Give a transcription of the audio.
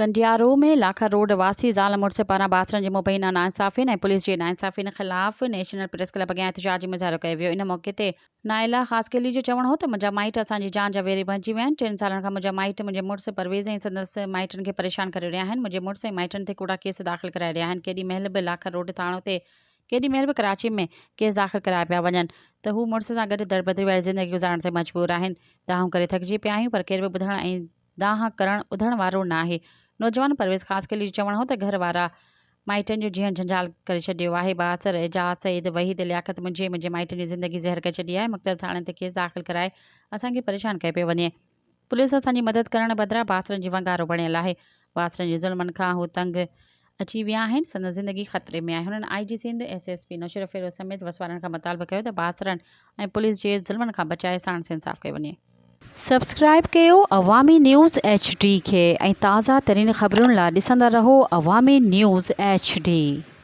Kandiaro ۾ Lakha road واسي زال مڙس پاران بااثرن جي مبينا ناانصافين ۽ پوليس جي ناانصافين خلاف نيشنل پريس ڪلب اڳيان احتجاجي مظاهرو ڪيو ويو. ان موقعي تي نائلا خاصخيلي جو چوڻ هو ته منهنجا مائٽ اسان جي جان جا ويري بڻجي ويا آهن، ٽن سالن کان منهنجا مائٽ منهنجي مڙس پرويز ۽ سندس مائٽن کي پريشان ڪري رهيا آهن، منهنجي مڙس ۽ مائٽن تي ڪوڙا ڪيس داخل ڪرائي رهيا آهن، ڪيڏي مهل به لاکا روڊ ٿاڻو تي ڪيڏي مهل به ڪراچي ۾ ڪيس داخل ڪرايا پيا وڃن ته هو مڙس سان گڏ دربدري واري زندگي گذارڻ تي مجبور آهن، دانهون ڪري ٿڪجي پيا آهيون پر ڪير به ٻڌڻ ۽ دانهن ڪرڻ ٻڌڻ وارو ناهي. نوجوان پرويز خاصخيلي جو چوڻ هو ته گهر وارا مائٽن جو جيئڻ جنجال ڪري ڇڏيو آهي، بااثر اعجاز، سعيد، وحيد، لياقت منهنجي ۽ منهنجي مائٽن جي زندگي زهر ڪري ڇڏي آهي، مختلف ٿاڻن تي ڪيس داخل ڪرائي اسان کي پريشان ڪيو پيو وڃي، پوليس اسان جي مدد ڪرڻ بدران بااثرن جي ونگارو بڻيل آهي، بااثرن جي ظلمن کان هو تنگ اچي ويا آهن، سندن زندگي خطري ۾ آهي. هنن I G Sindh, S S P Naushahro Feroze سميت وسوارن کان مطالبو ڪيو ته بااثرن ۽ پوليس جي ظلمن کان بچائي ساڻس انصاف ڪيو وڃي. سبسڪرائيب ڪيو عوامي نيوز ايڇ ڊي کي ۽ تازه ترين خبرن لا ڏسندا رهو عوامي نيوز ايڇ ڊي.